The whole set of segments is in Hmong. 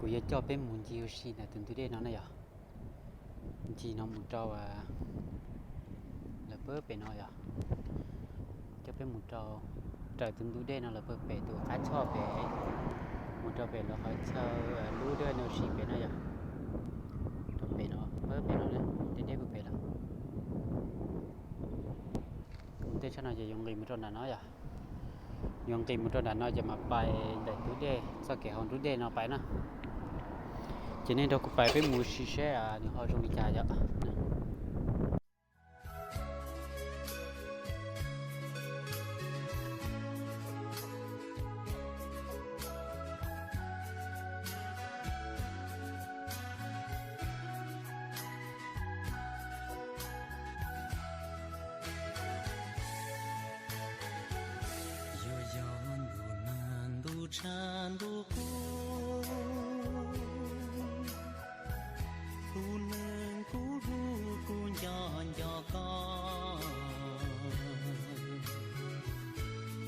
Yog coj peb mus ncig ua si ntawm tus ntug dej no na yog, ncig no mus rau lawv pab pem no yog, coj peb mus rau, raws tus ntug dej no lawv pab pem tus qab choj pem, mus rau pem lawv qhov chaw lub dej no ua si pem no yog, rau pem no, pab pem no, deb deb pab pem lawm. Mus tej tshaj no ces yuav nqis mus rau nram no yog, yuav nqis mus rau nram no ces mam pais ntawm ntug dej txoj kev hauv ntug dej no pais na. Ces nej nrog kuv pais peb mus ua si seb nws ho zoo li cas yom. Yog yog ntu nag ntu tshav ntu kub, kuv neeg kuv hlub kuv nco nco koj,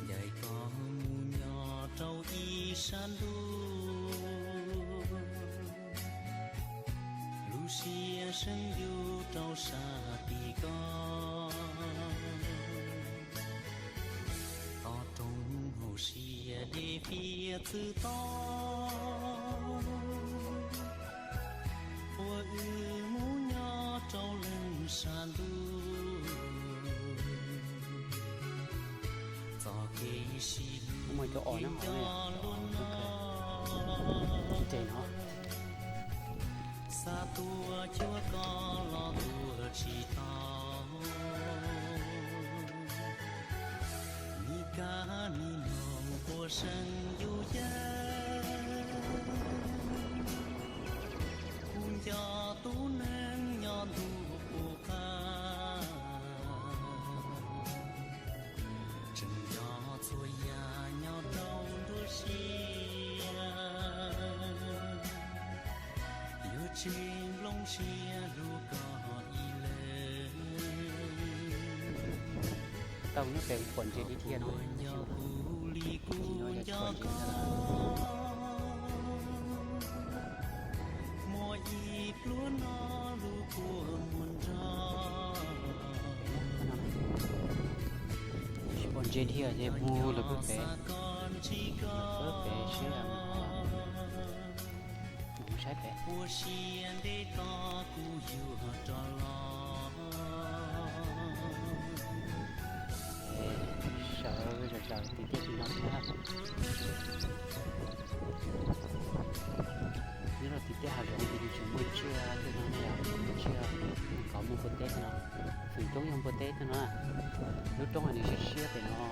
ncaim koj mus nyob rau ib sab ntuj, lub siab seeb yug rau sab tim koj, tos rooj hauv siab dej fiab txwv toj, ua wb mus nyob rau leej sab ntuj, txoj kev sib hlub nco lub nco, xa tuaj cuag koj los tuaj tsis tau, nim kab nim noog quas seeb yus yeej, kuv nco tus neeg nyob ntuj qub qab, tseem nco txhua yam nyob rau nruab siab, yuav tsis nplooj siab hlub koj ib leeg. Tau nyob pem kuv pom ntses tiag tiag no, nyob kuv li kuv nco koj, muaj ib pluag no lub kua muag nrog, tsis pom ntses tiag ces mus lawm pem, lawm pem seb, mus saib pem. Ua siab ntev tos kuv yuav rov los, sawv zom zaws tim tej tim no thiab. Nyob rau tim tej hav zoov ces nws tseem muaj tsiaj tej no ne, muaj tsiaj, kov muaj npua teb tej no, feem coob yog npua teb tej no. Lub roob nws siab siab pem no,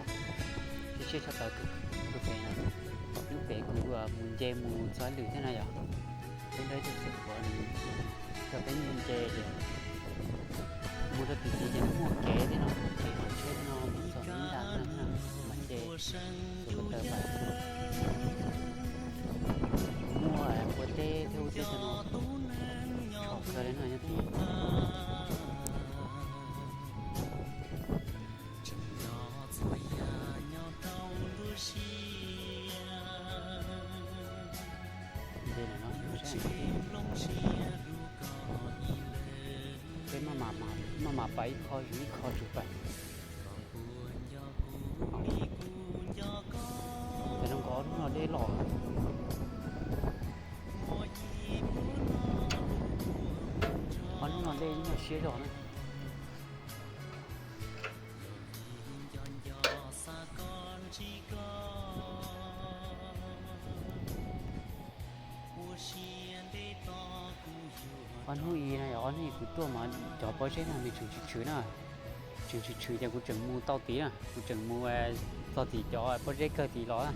siab siab tshaj plaws rau pem no. Lub pem kuv mus nce mus txog lwm thiab na yom. Peb nrog ib tug txiv phuav nws coj peb nce ces mus rau tim tid ces muaj kev thiab no, kev kho tsheb no mus txog ib nta no na, mas nce tus ko taw pais. Muaj npua teb thiab ub teb tej no, tshov kawg li no nyob tid. Peb maj mam pais ib qho zog ib qho tsum pais. Ces zoo nkaus ob hnub no dej los, ob hnub no dej nyob siab zog na. Ob hnub ib no yog ob hnub ib kuv tuaj mas cov pob zeb no nws tseem tshwm tshwm na, tseem tshwm tshwm ces kuv tseem mus tau tid na, kuv tseem mus txog tim cov pob zeb kawg tid los.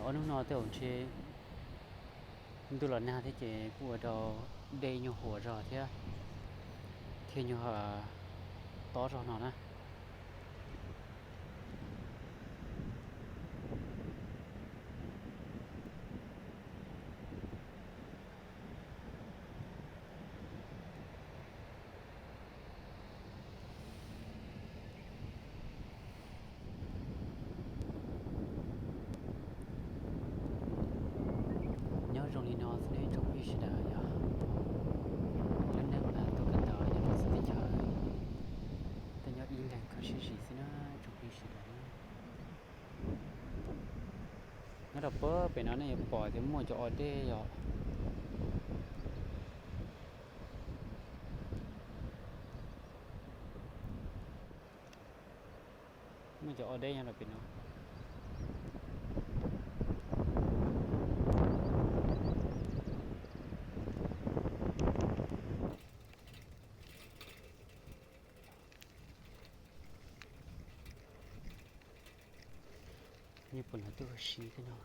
Ob hnub no tej zaum ntshe ntuj los nag thiab ces kuj ua rau dej nyuag huam zog thiab, thiaj nyuag tob zog no na. No xwb ne tsoom phooj ywg sawv daws yog lub neej tuaj kawm ntawv nyob rau txawv teb chaws, tuaj nyob ib leeg kho siab zim xwb na tsoom phooj ywg sawv daws. Nyob rau puag pem no nej yuav pom tias muaj cov o dej yom. Muaj cov o dej nyob rau pem no. Nyob puag no tuaj ua si thiab no.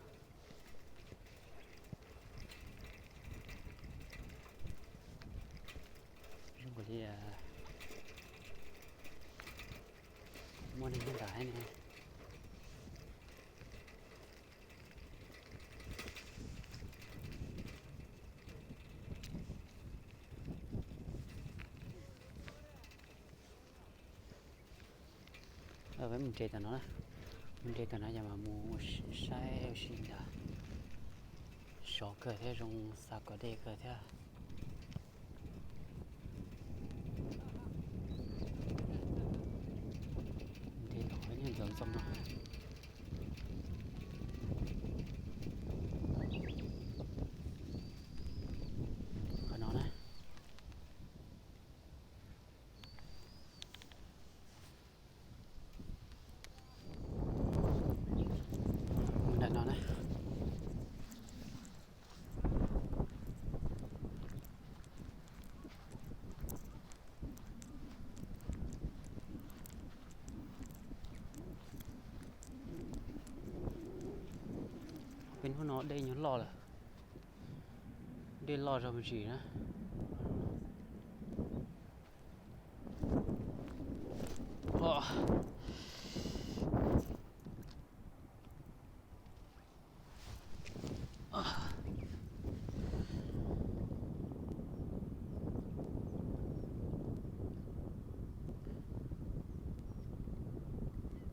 Zoo nkaus li muaj neeg nyob nram ne. Peb mus nres tom no na, mus nres tom no yog mas mus saib ua si ntag. Sov kawg thiab zoo xa kom dej kawg thiab. Nres tom qhov nyob ntxoov ntxoo no. Qhov no na. Mus nram no na. Peb hnub no dej nyuag loj lawm, dej loj zog me ntsis na.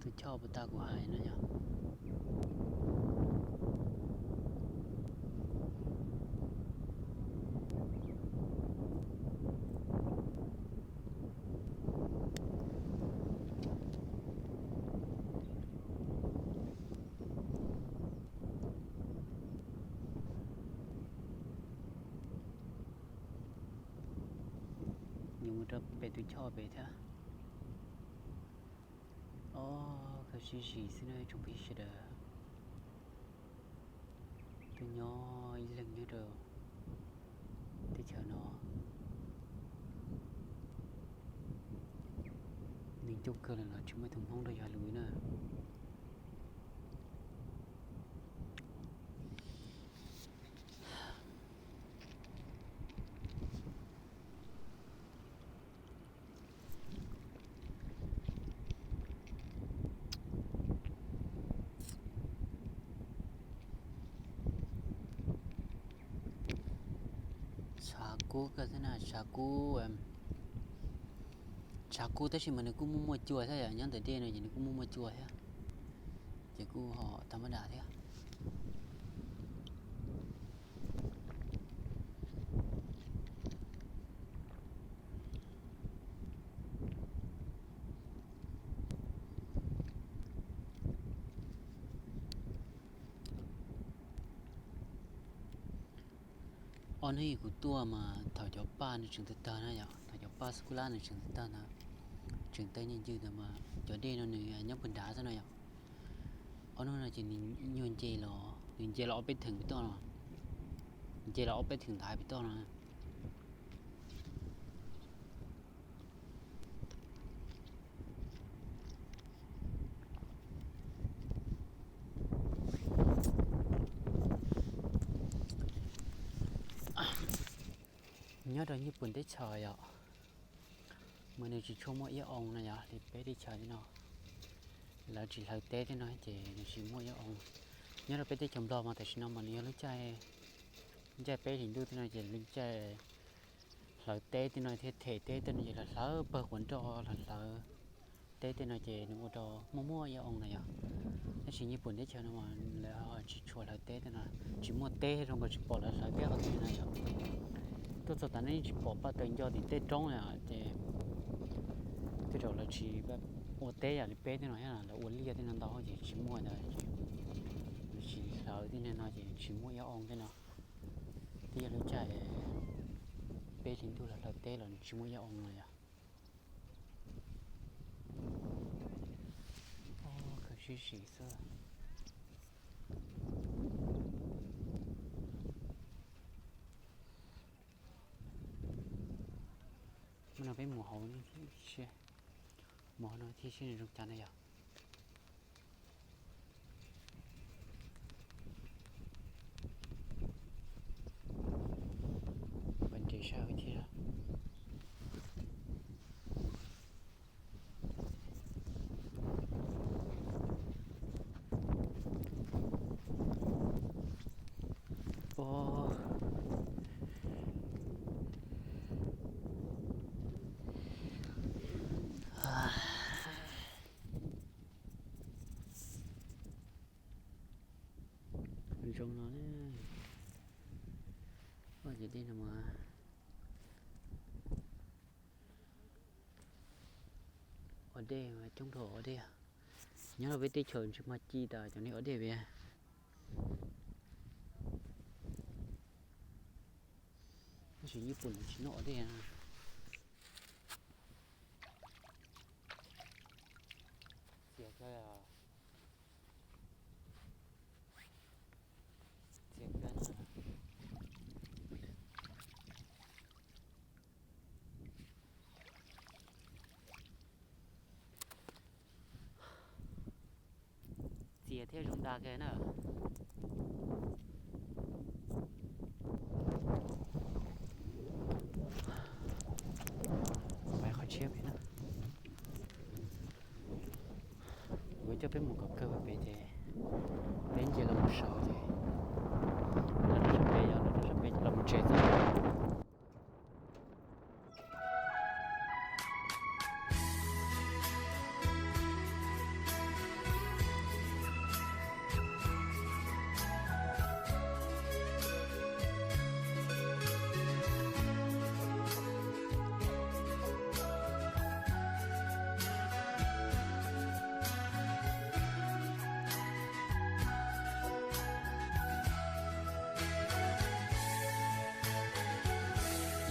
Tus choj puas tag kuv hais no yog. Yuav mus rau pem tus choj pem thiab. Ob, kho siab zim xwb na tsoom phooj ywg sawv daws. Tuaj nyob ib leeg nyob rau teb chaws no, nws ncauj kawg lawm los tsis muaj ib tug Hmoob rau yog lus na. Tshav kub kawg thiab na, tshav kub, tshav kub tab sis mas nws kuj muaj muaj cua thiab yom, nyob ntawm dej no ces nws kuj muaj muaj cua thiab, ces kuj ho tham ma das thiab. Ob hnub kuv tuaj mas thaum cov paj nws tseem tawg tawg na yom, thaum cov paj xab kuj lab nws tseem tawg tawg ntawd, tseem tawg ncig ncig ntawd mas cov dej no nws nyob puag nrad xwb no yom. Ob hnub no ces nws nyuag nce los, nws nce los ob peb theem pem toj no, nce los ob peb theem ntaiv pem toj no. Nyob rau Nyij Pooj teb chaws yom, mas nws tsis tshua muaj iab oo no yom, li peb teb chaws li no lawv tsis hlawv teb tej no ces nws tsis muaj iab oo. Nyob rau peb teb chaws Nplog mas tam sim no mas nws yog lub caij, lub caij peb hlis ntuj tej no ces lub caij hlawv teb tej no thiab them teb tej no ces lawv hlawv pawg quav nroj, lawv hlawv Teb tej no ces nws ua rau muaj muaj yaj oo na yom. Tab sis Nyij Pooj teb chaws no mas lawv ho tsis tshua hlawv teb tej no, tsis muaj teb zoo nkaus tsis pom lawv hlawv teb qhov twg no yom. Tuaj txog tav no yeej tsis pom paj taws nco tim tej roob li os, ces tej zaum lawv tsis ua teb yam li peb tej no thiab, lawv ua liaj tej no ntau ces tsis muaj ntawd, lawv tsis hlawv tej no ces tsis muaj yaj oo tej no. Twb yog lub caij peb hlis ntuj los hlawv teb los nws tsis muaj yaj oo no yom. Khaws sib sim xwb. Mus no peb mus hauv, mus hauv no thiaj seb nws zoo cas na yom. Nres sab hauv thiab. Zoo no na. Ua ces dej no mas ua dej mas coob dhau ua dej. Nyob rau peb teb chaws ntshe mag ci tas cov neeg ua dej pem. Tab sis Nyij Pooj lawv tsis noj ua dej. Txias kawg, txias kawg na. Txias thiab zoo dag kawg na. Pais qhov tshiab pem na. Kuv coj peb mus kom kawg pem ces peb nce los mus saud ces los rau sab pem, yog los rau sab pem ces los mus tsev xwb.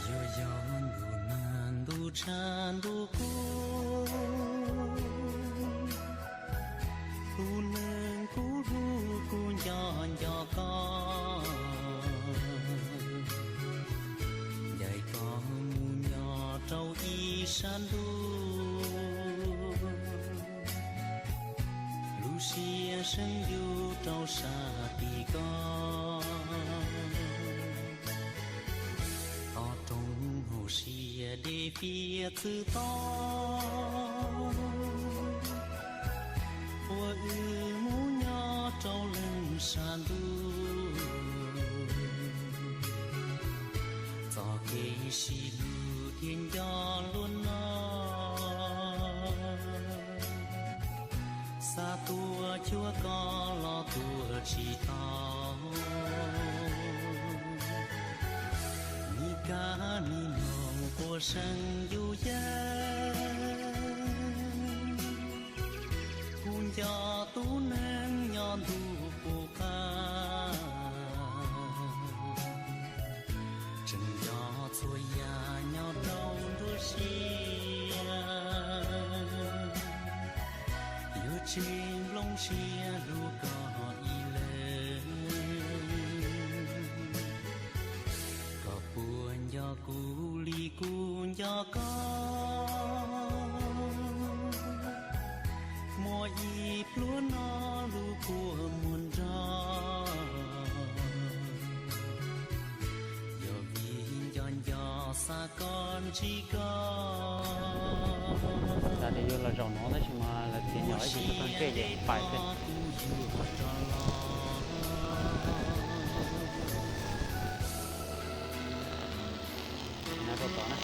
Yuav yog ntuj nag ntuj tshav ntuj kub, tus neeg kuv hlub kuv nco nco koj, ncaim koj mus nyob rau ib sab ntuj, lub siab seeb yug rau sab tim koj. Tos rooj hauv siab dej fiab txwv tau, ua wb mus nyob rau leej sab ntuj, txoj kev sib hlub thiaj nco luaj no. Xav tuaj cuag koj los tuaj tsis tau, nim kab nim noog quaj seeb yus yeej. Kuv nco tus neeg nyob ntuj qub qab, tseem nco txhua yam nyob rau nruab siab. Yuav tseg nplooj siab hlub koj ib leeg, koj puas nco kuv li kuv nco koj. Muaj ib pluag no lub kua muag nrog, yog vim nco nco xav koj ntsib koj. Tam sim no yus los zaum no tab sis mas lawv txiav nyom ib sim tag kej ces pais xwb. No rau tod na.